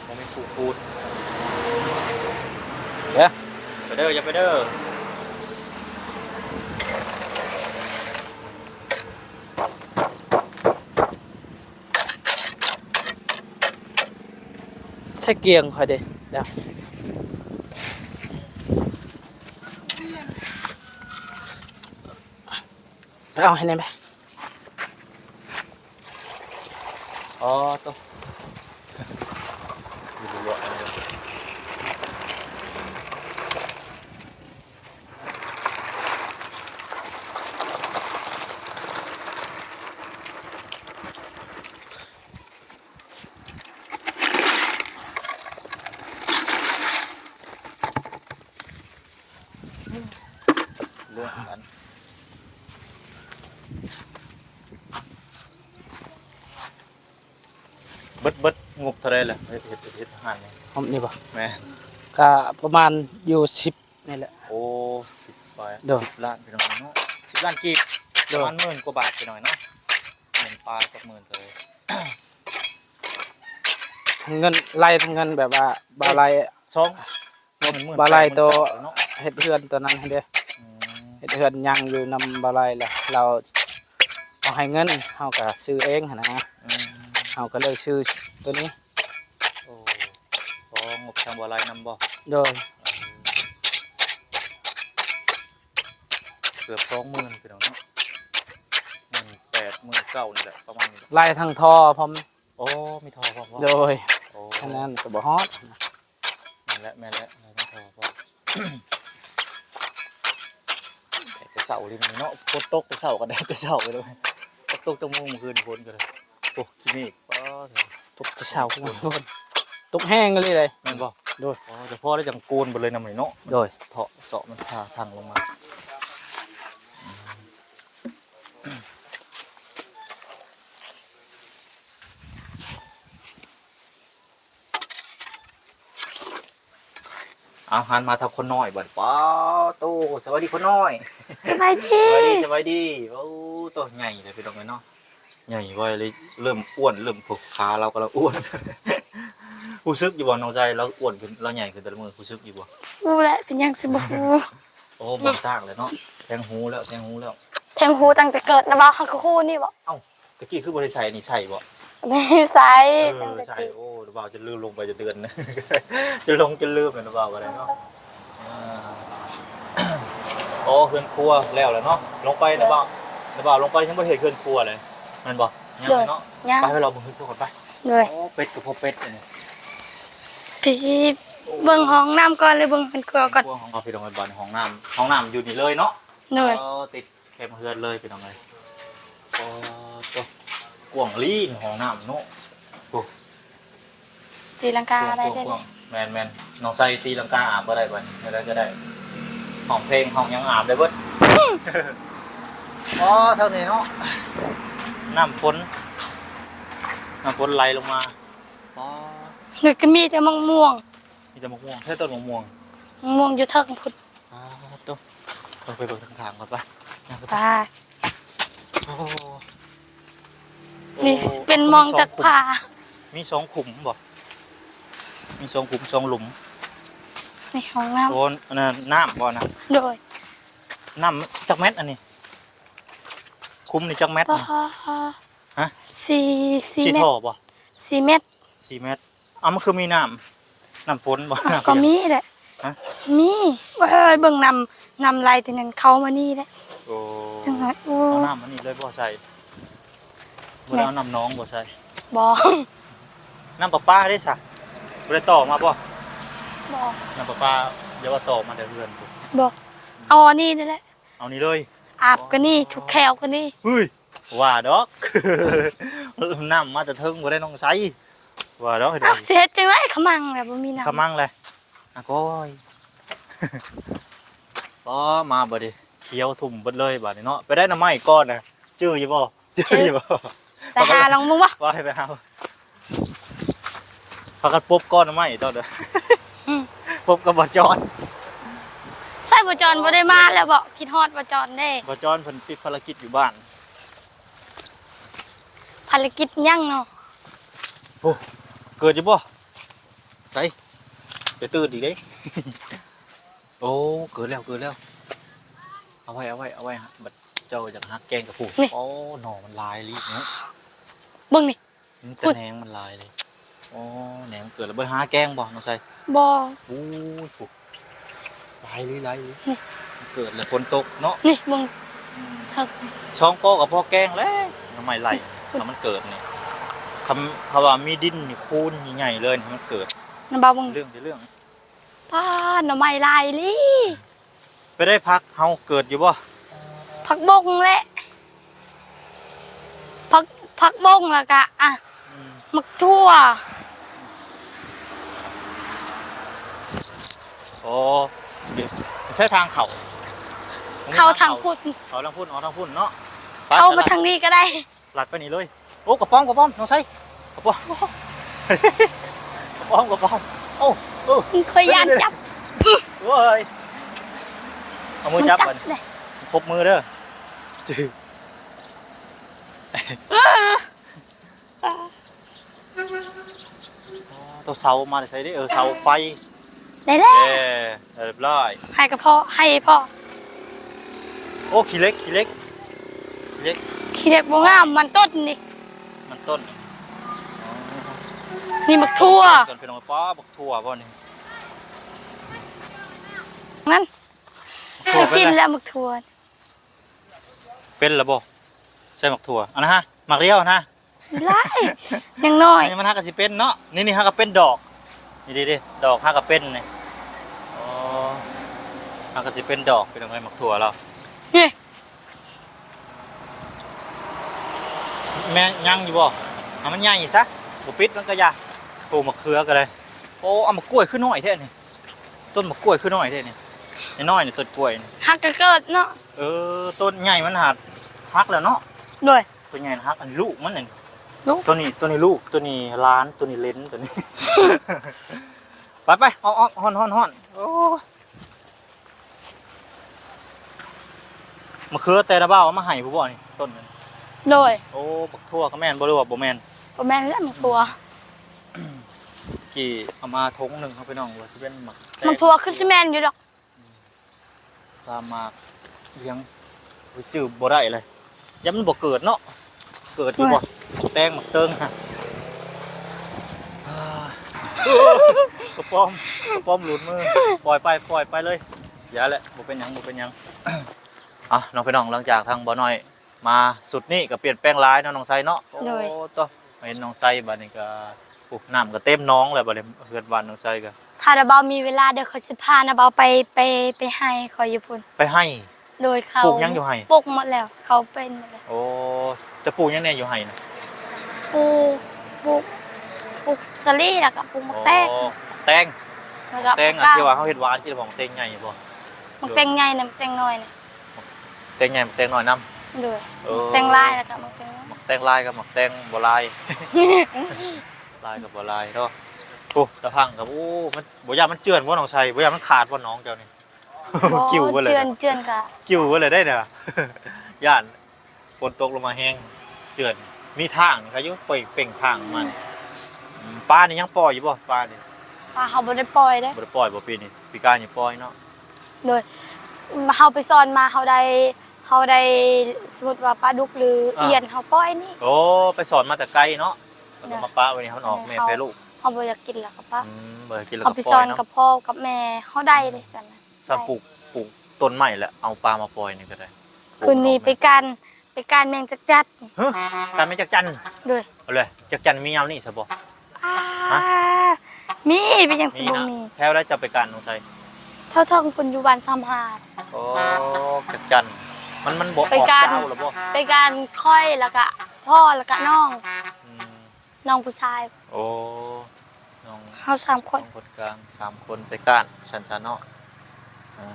ບໍ່ມີຜູ້ຂູດ. ເອີ ໄປເດີ ຢ່າໄປເດີ. ໃສ່ກຽງຂ້ອຍເດ້ ດຽວ ໄປເອົາໃຫ້ແດ່ໄປ. ອໍ ໂຕ. ເລື່ອງກັນ ເບິດ ເບິດງົບເທົ່າໃດລະ ເຮັດ ເຮັດ ເຮັດຮ້ານນີ້? ຮອບນີ້ບໍ່? ແມ່ນ ກະປະມານຢູ່ສິບນີ້ແຫຼະ. ໂອ້ ສິບປາຍ ໂດຍ ສິບລ້ານ ພີ່ນ້ອງເນາະ ສິບລ້ານກີບ ໂດຍ ປະມານໝື່ນກວ່າບາດ ພີ່ນ້ອງເນາະ ໝື່ນປາຍກັບໝື່ນເທົ່າໃດ? ທັງເງິນໄລ່ ທັງເງິນແບບວ່າບ່າວໄລ່ ສອງ ບ່າວໄລ່ໂຕເຮັດເຮືອນໂຕນັ້ນຫັ້ນເດ້ ອືມ ເຮັດເຮືອນຍັງຢູ່ນຳບ່າວໄລ່ລະ ລາວເອົາໃຫ້ເງິນ ເຮົາກະຊື້ເອງຫັ້ນນະ ອືມ ເຮົາກະເລີຍຊື້ໂຕນີ້. ໂອ້ ຂໍງົບທາງບ່າວໄລ່ນຳບໍ່? ໂດຍ ເກືອບສອງໝື່ນ ພີ່ນ້ອງເນາະ ໝື່ນແປດ ໝື່ນເກົ້ານີ້ແຫຼະ ປະມານນີ້ແຫຼະ ໄລ່ທັງທໍ່ພ້ອມ. ໂອ້ ມີທໍ່ພ້ອມບໍ່? ໂດຍ ໂອ້ ຄັນນັ້ນກະບໍ່ຮອດ. ແມ່ນແຫຼະ ແມ່ນແຫຼະ ມີທໍ່ພ້ອມ. ໄດ້ແຕ່ເຊົ້າເລີຍມື້ນີ້ເນາະ ຝົນຕົກແຕ່ເຊົ້າກະໄດ້ແຕ່ເຊົ້າເລີຍ ຕົກ ຕົກຈັກໂມງມື້ຄືນນີ້ ຝົນກະໄດ້ ໂອ້ ຂີ້ເມກ ອໍ ຕົກແຕ່ເຊົ້າພຸ້ນ ຝົນຕົກແຮງອີ່ຫຼີເດ. ແມ່ນບໍ່? ໂດຍ ອໍ ແຕ່ພໍໄດ້ຈັ່ງໂກນເບິດເລີຍນຳນີ້ເນາະ ໂດຍ ເທາະເຊາະມັນທາງລົງມາ. ເອົາ ຫັນມາທາງຄົນນ້ອຍບັດ ປ້າໂຕ ສະບາຍດີຄົນນ້ອຍ ສະບາຍດີ ສະບາຍດີ ສະບາຍດີ. ໂອ້ ໂຕໃຫຍ່ເລີຍ ພີ່ນ້ອງເອີຍເນາະ ໃຫຍ່ໄວເລີຍ ເລີ່ມອ້ວນ ເລີ່ມ ໂອ້ ຂາລາວກຳລັງອ້ວນ. ຮູ້ສຶກຢູ່ບໍ່ນ້ອງຊາຍ ລາວອ້ວນຂຶ້ນ ລາວໃຫຍ່ຂຶ້ນແຕ່ລະມື້ ຮູ້ສຶກຢູ່ບໍ່? ຮູ້ແຫຼະ ເປັນຫຍັງຊິບໍ່ຮູ້. ໂອ້ ບອກທາງແລ້ວເນາະ ແທງຫູແລ້ວ ແທງຫູແລ້ວ ແທງຫູຕັ້ງແຕ່ເກີດນະບໍ່? ເຮົາກະຮູ້ນີ້ບໍ່? ເອົ້າ ຕະກີ້ຄືບໍ່ໄດ້ໃສ່ອັນນີ້ ໃສ່ບໍ່? ໃສ່ ເອີ ຕັ້ງແຕ່ ໃສ່ ຕະກີ້. ໂອ້ ນ້າບ່າວຈົນລືມ ລົງໄປຈົນເດືອນ ຈົນຫຼົງຈົນລືມແລ້ວ ນ້າບ່າວກະໄດ້ເນາະ. ເອີ ໂອ້ ເຮືອນຄົວແລ້ວແຫຼະເນາະ ລົງໄປ ໂດຍ ນ້າບ່າວ ນ້າບ່າວລົງໄປຍັງບໍ່ໄດ້ເຮັດເຮືອນຄົວເລີຍ ແມ່ນບໍ່? ຍັງເລີຍເນາະ ຍັງ ໄປ ໄປເລາະເບິ່ງເຮືອນຄົວກ່ອນໄປ. ໂດຍ ເປັດກະພໍເປັດອັນນີ້ ໄປເບິ່ງຫ້ອງນ້ຳກ່ອນ ຫຼືເບິ່ງເຮືອນຄົວກ່ອນ? ເຮືອນຄົວຂອງເຮົາ ພີ່ນ້ອງເອີຍ ບ້ານຫ້ອງນ້ຳ ຫ້ອງນ້ຳຢູ່ນີ້ເລີຍເນາະ. ໂດຍ ອໍ ຕິດ ແຄມເຮືອນເລີຍ ພີ່ນ້ອງເອີຍ. ໂອ້ ໂຕ ກວ້າງລີ້ຫ້ອງນ້ຳເນາະ ໂອ້ ຕີລັງກາໄດ້ເດ້. ແມ່ນໆ ນ້ອງໃສ່ຕີລັງກາອາບບໍ່ໄດ້ບັດນີ້ ແນວໃດກະໄດ້ ຮ້ອງເພງຮ້ອງຫຍັງອາບໄດ້ເບິດ. ອໍ ເທົ່ານີ້ເນາະ ນ້ຳຝົນ ນ້ຳຝົນໄຫຼລົງມາ. ອໍ ນີ້ກະມີແຕ່ໝາກມ່ວງ ມີແຕ່ໝາກມ່ວງ ໃສ່ຕົ້ນໝາກມ່ວງ ໝາກມ່ວງຢູ່ເທິງພຸ້ນ. ອ້າວ ໂຕ ເຮົາໄປເບິ່ງທາງຂ້າງກ່ອນໄປ ໄປ. ໂອ້ ນີ້ເປັນໝ່ອງຕັກຜ້າ ມີສອງຂຸມບໍ່? ມີສອງຂຸມສອງຫຼຸມ. ນີ້ຫ້ອງນ້ຳ ໂອ້ ອັນນັ້ນນ້ຳບໍ່ນະ? ໂດຍ ນ້ຳຈັກແມັດອັນນີ້? ຂຸມນີ້ຈັກແມັດນີ້? ຮະ? ສີ່ ສີ່ແມັດ ສີ່ທໍ່ບໍ່? ສີ່ແມັດ ສີ່ແມັດ. ເອົ້າ ມັນຄືມີນ້ຳ ນ້ຳຝົນບໍ່? ເອົ້າ ກະມີແຫຼະ ຮະ? ມີ ເບິ່ງນ້ຳ ນ້ຳໄຫຼທີ່ນັ້ນເຂົ້າມານີ້ແຫຼະ. ໂອ້ ຈັ່ງນັ້ນ ໂອ້ ເອົານ້ຳອັນນີ້ເລີຍບໍ່ໃສ່? ບໍ່ໄດ້ເອົານ້ຳໜອງບໍ່ໃສ່? ບໍ່. ນ້ຳປະປາເດ້ຊະ ບໍ່ໄດ້ຕໍ່ມາບໍ່? ບໍ່ ນ້ຳປະປາ ຢ່າວ່າຕໍ່ມາແຕ່ເຮືອນພຸ້ນ. ບໍ່ ເອົາອັນນີ້ນີ້ແຫຼະ ເອົານີ້ເລີຍ ອາບກໍນີ້ ຖູກແຂ້ວກໍນີ້. ເຮີ້ຍ ວ່າດອກ ນ້ຳມາແຕ່ເທິງບໍ່ໄດ້ນ້ອງໃສ ວ່າດອກ. ເອົ້າ ຊິເຮັດຈັ່ງໃດ ຂະມັງແຫຼະ ບໍ່ມີນ້ຳ ຂະມັງແຫຼະ. ອາກອຍ ອໍ ມາບັດນີ້ ຂຽວທຸ່ມເບິດເລີຍບັດນີ້ເນາະ. ໄປໄດ້ໜໍ່ໄມ້ກ່ອນນະ ຈື່ຢູ່ບໍ່? ຈື່ຢູ່ບໍ່? ໄປຫາລອງເບິ່ງບໍ່? ໄປ ໄປຫາ ພາກັນປົບກ່ອນໜໍ່ໄມ້ຕອນເດີ. ອືມ ປົບກັບບໍ່ຈອນ ໃສບໍ່ຈອນບໍ່ໄດ້ມາແລ້ວບໍ່? ຄິດຮອດບໍ່ຈອນເດ້. ບໍ່ຈອນເພິ່ນຕິດພາລະກິດຢູ່ບ້ານ. ພາລະກິດຫຍັງເນາະ? ໂອ້ ເກີດຢູ່ບໍ່? ໃສ ໄປຕື່ນອີກເດ້. ໂອ້ ເກີດແລ້ວ ເກີດແລ້ວ. ເອົາໄວ້ ເອົາໄວ້ ເອົາໄວ້ ບັດເຈົ້າຢາກຫັກແກງກະປູ. ນີ້ ໂອ້ ໜໍ່ມັນຫຼາຍອີ່ຫຼີເນາະ. ເບິ່ງນີ້ ອືມ ແຕ່ແໜງມັນຫຼາຍເລີຍ. ອໍ ແໜງມັນເກີດແລ້ວ ບໍ່ໄດ້ຫາແກງບໍ່ນ້ອງໄຊ? ບໍ່. ໂອ້ຍ ຫຼາຍເລີຍ ຫຼາຍເລີຍ. ນີ້ ເກີດແລ້ວຝົນຕົກເນາະ. ນີ້ເບິ່ງ ອືມ ຄັກ ສອງກໍກໍພໍແກງແລ້ວ ໜໍ່ໄມ້ໄລ່ ຖ້າມັນເກີດນີ້. ຄຳ ຄຳວ່າມີດິນນີ້ ຄູນໃຫຍ່ໆເລີຍ ຖ້າມັນເກີດ ນ້ຳເບົາເບິ່ງ ເລື່ອງເປັນເລື່ອງ. ປ້າ ໜໍ່ໄມ້ຫຼາຍອີ່ຫຼີ. ໄປໄດ້ ຜັກເຮົາເກີດຢູ່ບໍ່? ຜັກບົ້ງແຫຼະ ຜັກ ຜັກບົ້ງ ແລ້ວກະ ອະ ອືມ ໝາກຖົ່ວ. ໂອ້ ໃຊ້ທາງເຂົ້າ ເຂົ້າທາງພຸ້ນ ເຂົ້າທາງພຸ້ນ ອອກທາງພຸ້ນເນາະ. ໄປ ເຂົ້າມາທາງນີ້ກໍໄດ້. ລັດໄປນີ້ເລີຍ. ໂອ້ ກະປອມ ກະປອມ ນ້ອງໄຊ ກະປອມ ກະປອມ ກະປອມ. ໂອ້ ເອີ ຂ້ອຍຢ້ານຈັບ. ໂອ້ຍ ເອົາມືຈັບ ຈັບບັດນີ້ ເດ້ ຄົບມືເດີ. ເອີ ໂຕເສົາມາແຕ່ໃສເດ້? ເອີ ເສົາໄຟ. ໄດ້ແລ້ວ ເອີ ໄດ້ຮຽບຮ້ອຍ. ໃຫ້ກະພໍ ໃຫ້ພໍ. ໂອ້ ຂີ້ເຫຼັກ ຂີ້ເຫຼັກ ຂີ້ເຫຼັກ ຂີ້ເຫຼັກບໍ່ງາມ. ມັນຕົ້ນນີ້ ມັນຕົ້ນ. ອໍ ນີ້ໝາກຖົ່ວ ເບິ່ງກ່ອນພີ່ນ້ອງ. ປ້າ ໝາກຖົ່ວບໍ່ນີ້? ນັ້ນ ໝາກຖົ່ວ ກິນແລ້ວໝາກຖົ່ວ. ເປັນແລ້ວບໍ່? ໃສ່ໝາກຖົ່ວ ອັນນັ້ນຫະ ໝາກດຽວຫັ້ນນະ. ຫຼາຍ ຍັງນ້ອຍ ອັນນີ້ມັນຫາກະຊິເປັນເນາະ. ນີ້ ນີ້ຫາກະເປັນດອກ ນີ້ເດ້ ດອກຫາກະເປັນນີ້. ອໍ ຫາກະຊິເປັນດອກ ເປັນໝາກຖົ່ວລາວ. ນີ້ ແມ່ນຍັງຢູ່ບໍ່? ໃຫ້ມັນໃຫຍ່ຊະ ບໍ່ປິດມັນກະຢ່າ. ໂອ້ ໝາກເຂືອກະໄດ້. ໂອ້ ເອົາໝາກກ້ວຍຄືນ້ອຍແທ້ນີ້ ຕົ້ນໝາກກ້ວຍຄືນ້ອຍແທ້ນີ້. ນ້ອຍໆນີ້ຕົ້ນກ້ວຍນີ້ ຫາກະເກີດເນາະ. ເອີ ຕົ້ນໃຫຍ່ມັນຫາກຫັກແລ້ວເນາະ. ໂດຍ ໂຕໃຫຍ່ຫັກ ອັນລູກມັນນັ້ນ. ລູກ ໂຕນີ້ ໂຕນີ້ລູກ ໂຕນີ້ຫຼານ ໂຕນີ້ເຫຼນ ໂຕນີ້. ໄປໆ ອອກໆ ຮ້ອນໆ ຮ້ອນ. ໂອ້ ມະເຂືອແຕ່ລະບ່າວເອົາມາໃຫ້ຜູ້ບໍ່ນີ້ ຕົ້ນນັ້ນ? ໂດຍ ໂອ້ ບັກຖົ່ວກະແມ່ນບໍ່ ຫຼືວ່າບໍ່ແມ່ນ? ບໍ່ແມ່ນແລ້ວ ບັກຖົ່ວ. ກີ້ເອົາມາຖົງໜຶ່ງເນາະພີ່ນ້ອງ ວ່າຊິເປັນໝາກ ໝາກຖົ່ວຄືຊິແມ່ນຢູ່ດອກ. ຕາມໝາກຫຍັງ ຈື່ບໍ່ໄດ້ເລີຍ ຢ້ານມັນບໍ່ເກີດເນາະ. ເກີດຢູ່ບໍ່? ໂອ້ຍ ແຕງໝາກເຕີງຫັ້ນ. ກະປອມ ກະປອມຫຼຸດມື. ປ່ອຍໄປ ປ່ອຍໄປເລີຍ. ຢ່າແຫຼະ ບໍ່ເປັນຫຍັງ ບໍ່ເປັນຫຍັງ. ອ່ະ ນ້ອງພີ່ນ້ອງ ຫຼັງຈາກທາງບ່າວນ້ອຍ ມາຊຸດນີ້ກະປ່ຽນແປງຫຼາຍເນາະ ນ້ອງໄຊເນາະ. ໂດຍ ໂອ້ ໂຕ ມາເຫັນນ້ອງໄຊບາດນີ້ກະ ໂອ້ ນ້ຳກະເຕັມໜອງແລ້ວບາດນີ້ ເຮືອນບ້ານນ້ອງໄຊກະ. ຖ້ານ້າບ່າວມີເວລາ ດຽວຂ້ອຍຊິພານ້າບ່າວໄປ ໄປ ໄປໄຮ່ຂ້ອຍຢູ່ພຸ້ນ. ໄປໄຮ່? ໂດຍ ເຂົາປູກຫຍັງຢູ່ໄຮ່? ປູກໝົດແລ້ວ ເຂົາເປັນໝົດແລ້ວ. ໂອ້ ຈະປູກຫຍັງແດ່ຢູ່ໄຮ່ນະ? ປູກ ປູກ ປູກສາລີ ແລ້ວກະປູກໝາກແຕງ. ອໍ ໝາກແຕງ ແລ້ວກະແຕງ ຜັກກາດ ທີ່ວ່າເຮົາເຮັດຫວານ ກິນໝາກແຕງໃຫຍ່ບໍ່? ໝາກແຕງໃຫຍ່ນະ ໝາກແຕງນ້ອຍນະ. ແຕງໃຫຍ່ ແຕງນ້ອຍນຳ. ໂດຍ ເອີ ແຕງລາຍ ແລ້ວກະໝາກແຕງ ໝາກແຕງລາຍກັບໝາກແຕງບໍ່ລາຍ ລາຍກັບບໍ່ລາຍເນາະ. ໂອ້ ຕາພັງກັບ ໂອ້ ມັນບໍ່ຢ້ານມັນເຈື່ອນບໍ່ນ້ອງໄຊ? ບໍ່ຢ້ານມັນຂາດບໍ່ໜອງເຈົ້ານີ້? ໂອ້ ກິ້ວເບິດເລີຍ ເຈື່ອນ ເຈື່ອນກະ ກິ້ວເບິດເລີຍໄດ໋ນະ. ຢ້ານ ຝົນຕົກລົງມາແຮງ ເຈື່ອນ. ມີທາງນີ້ ໃຄຢູ່ ປ່ອຍເປັ່ງທາງມານີ້. ອືມ ປານີ້ຍັງປ່ອຍຢູ່ບໍ່? ປານີ້ ປາເຮົາບໍ່ໄດ້ປ່ອຍເດ້. ບໍ່ໄດ້ປ່ອຍບໍ່ປີນີ້? ປີກາຍນີ້ປ່ອຍເນາະ. ໂດຍ ເຮົາໄປສອນມາ ເຮົາໄດ້ ເຮົາໄດ້ ສົມມຸດວ່າປາດຸກ ຫຼື ອ່າ ອຽນ ເຮົາປ່ອຍນີ້. ໂອ້ ໄປສອນມາແຕ່ໄກເນາະ ແລ້ວກະມາປະໄວ້ນີ້ ເຮົາອອກແມ່ແຜ່ລູກ. ເຮົາບໍ່ຢາກກິນແລ້ວກະປະ. ອືມ ບໍ່ຢາກກິນແລ້ວກະປ່ອຍເນາະ. ເຮົາໄປສອນກັບພໍ່ກັບແມ່ເຮົາໄດ້ເດ້ ອືມ ຈັ່ງນັ້ນ. ຊັ້ນປູກ ປູກຕົ້ນໄມ້ ແລ້ວເອົາປາມາປ່ອຍນີ້ກະໄດ້. ຄືນນີ້ໄປການ ໄປການແມງຈັກຈັນ. ຮະ ການແມງຈັກຈັນ? ໂດຍ ເອົາເລີຍ ຈັກຈັນມີຍາມນີ້ຊະບໍ່? ອ້າ ຮະ? ມີ ເປັນຫຍັງຊິບໍ່ມີ? ມີນະ. ແຖວໃດເຈົ້າໄປກ້ານນ້ອງໄຊ? ແຖວເທິງພຸ້ນ ຢູ່ບ້ານສາມຫ້າ. ໂອ້ ກະຈັນ ມັນ ມັນບໍ່ອອກ ໄປກ້ານ ເຈົ້າລະບໍ່? ໄປກ້ານຂ້ອຍ ແລ້ວກະພໍ່ ແລ້ວກະນ້ອງ ອືມ ນ້ອງຜູ້ຊາຍ. ໂອ້ ນ້ອງ ເຮົາສາມຄົນ ນ້ອງຄົນກາງສາມຄົນໄປກ້ານຊັ້ນຊະເນາະ. ອ່າ